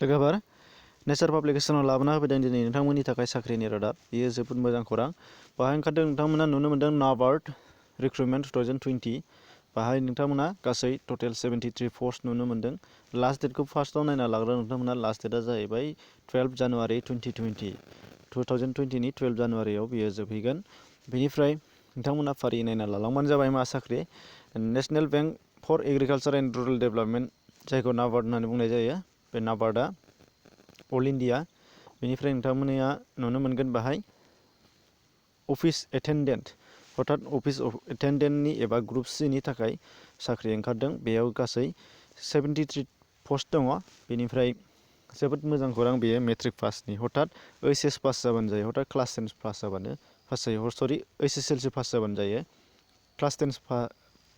लोगोफोर नेचार पाब्लिकेसनाव लाबोना होफैदों दिनै नोंथांमोननि थाखाय साख्रिनि रादाब बेयो जोबोद मोजां खौरां बाहाय ओंखारदों नोंथांमोना नुनो मोनदों नाबार्ड रिक्रुटमेन्ट 2020 बाहाय नोंथांमोना गासै टोटेल 73 पोस्ट नुनो मोनदों लास्ट डेटखौ फार्स्टआव नायना लाग्रा नोंथांमोना लास्ट डेटआ जाहैबाय 12 जानुवारि 2020 नि 12 जानुवारियाव बियो जोबहैगोन बेनिफ्राय नोंथांमोना फारि नायना लालांबानो जाबाय मा साख्रि national bank for agriculture and rural development जायखौ नाबार्ड होननानै बुंनाय जायो बे नाबार्डआ अल इन्डिया बेनिफ्राय नोंथांमोना नुनो मोनगोन बाहाय अफिस एटेन्डेन्ट अर्थात अफिस एटेन्डेन्टनि एबा ग्रुप सिनि थाखाय साख्रि ओंखारदों बेयाव गासै 73 पोस्ट दङ बेनिफ्राय जोबोद मोजां खौरां बेयो मेट्रिक पासनि अर्थात ओइचएस पास जाबानो जायो अर्थात क्लास 10 पास जाबानो पास जायो सरि ओइचएसएलसि पास जाबानो जायो क्लास 10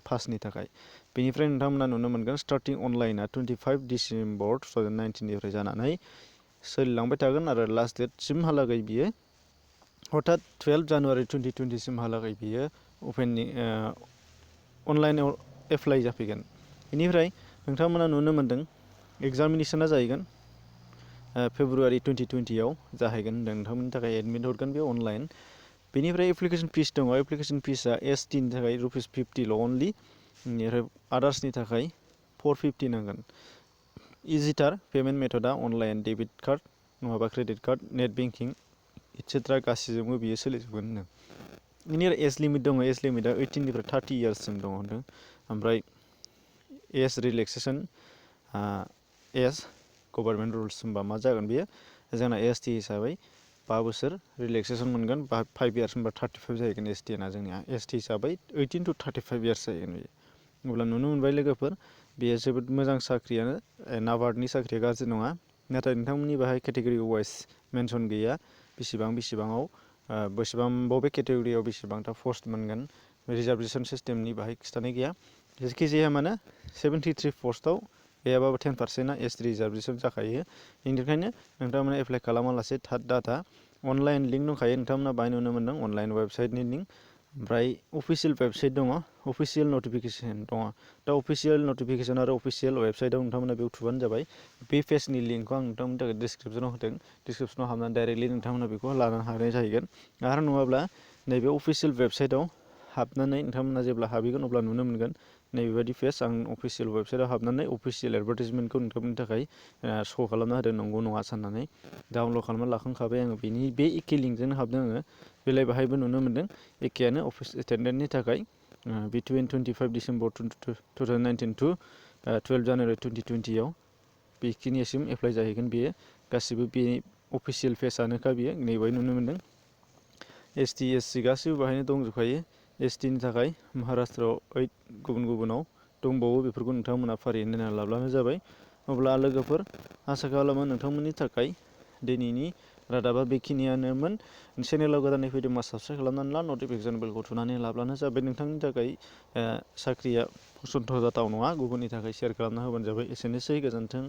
पासनि थाखाय बेनिफ्राय नोंथांमोना नुनो मोनगोन स्टार्टिं अनलाइनआ 25 डिसेम्बर 2019 निफ्राय जानानै सोलिलांबाय थागोन आरो लास्ट डेट सिमहालागै बियो अर्थात 12 जानुवारि 2020 सिमहालागै बियो अनलाइनाव एप्लाइ जाफैगोन बेनिफ्राय नोंथांमोना नुनो मोनदों एग्जामिनेसना जाहैगोन फेब्रुवारि 2020 आव जाहैगोन नोंथांमोननि थाखाय एडमिट हरगोन बे अनलाइन बेनिफ्राय एप्लिकेसन फिस दङ एप्लिकेसन फिसआ एसटि नि थाखाय ₹50 अनलि आदार्सनि थाखाय 450 नांगोन इजिथार पेमेन्ट मेथडआ अनलाइन डेबिट कार्ड नङाबा credit card net banking etcetera गासिबो बियो सोलिजोबगोन बेनिफ्राय एज लिमिट दङ एज लिमिटआ 18 निफ्राय 30 इयार्ससिम दङ होनदों ओमफ्राय age relaxation as government rules होनबा मा जागोन बेयो जोंना एसटि हिसाबै 5 बोसोर रिलेक्सेसन मोनगोन 5 इयार्स होनबा 35 जाहैगोन एसटिना जोंनिया एसटि हिसाबै 18 to 35 इयार्स जाहैगोन बेयो अब्ला नुनो मोनबाय लोगोफोर बेयो जोबोद मोजां साख्रियानो नाबार्डनि साख्रिया गाज्रि नङा नाथाय नोंथांमोननि बाहाय केटेगरि वाइज मेनसन गैया बेसेबाङाव बबे केटेगरियाव बेसेबांथा पोस्ट मोनगोन रिजार्भेसन सिस्टेमनि बाहाय खिथानाय गैया जेखि जाया मानो 73 पोस्टआव गैयाबाबो 10%आ एसटि रिजार्भेसन जाखायो बेनिखायनो नोंथांमोना एप्लाइ खालामालासे थाट डाटा अनलाइन लिंक दंखायो नोंथांमोना बाहाय नुनो मोनदों अनलाइन वेबसाइटनि लिंक ओमफ्राय अफिसियेल वेबसाइट दङ अफिसियेल नटिफिकेसन दङ दा अफिसियेल नटिफिकेसन आरो अफिसियेल वेबसाइटआव नोंथांमोना बेयाव थुबानो जाबाय बे पेजनि लिंकखौ आं नोंथांमोननि थाखाय डिसक्रिपसनाव होदों डिसक्रिपसनाव हाबनानै डाइरेक्टलि नोंथांमोना बेखौ लानो हानाय जाहैगोन आरो नङाब्ला नैबे अफिसियेल वेबसाइटआव हाबनानै नोंथांमोना जेब्ला हाबहैगोन अब्ला नुनो मोनगोन नैबेबायदि पेज आं अफिसियेल वेबसाइटआव हाबनानै अफिसियेल एडभार्टाइजमेन्टखौ नोंथांमोननि थाखाय श' खालामना होदों नंगौ नङा साननानै डाउनलड खालामना लाखांखाबाय आङो बे एखे लिंकजोंनो हाबदों आङो बेलाय बाहायबो नुनो मोनदों एखेयानो अफिस एटेन्डेन्टनि थाखाय बिटुइन 25 डिसेम्बर 2019 to 12 जानुवारि 2020 आव बेखिनिसिम एप्लाइ जाहैगोन बेयो गासिबो बे अफिसियेल पेजआनोखा बियो नैबाय नुनो मोनदों एसटि एससि गासिबो बाहायनो दंजोबखायो एसटिनि थाखाय महाराष्ट्रआव 8 गुबुनाव दंबावो बेफोरखौ नोंथांमोना फारियै नायना लाब्लानो जाबाय अब्ला लोगोफोर आसा खालामो नोंथांमोननि थाखाय दिनैनि रादाबा बेखिनियानोमोन चेनेलाव गोदानै फैदोंबा साबस्क्राइब खालामनानै ला नटिफिकेसन बेलखौ थुनानै लाब्लानो जाबाय नोंथांनि थाखाय साख्रिया फसन्थ' जाथाव नङा गुबुननि थाखाय शेयार खालामना होबानो जाबाय एसेनोसै गोजोन्थों।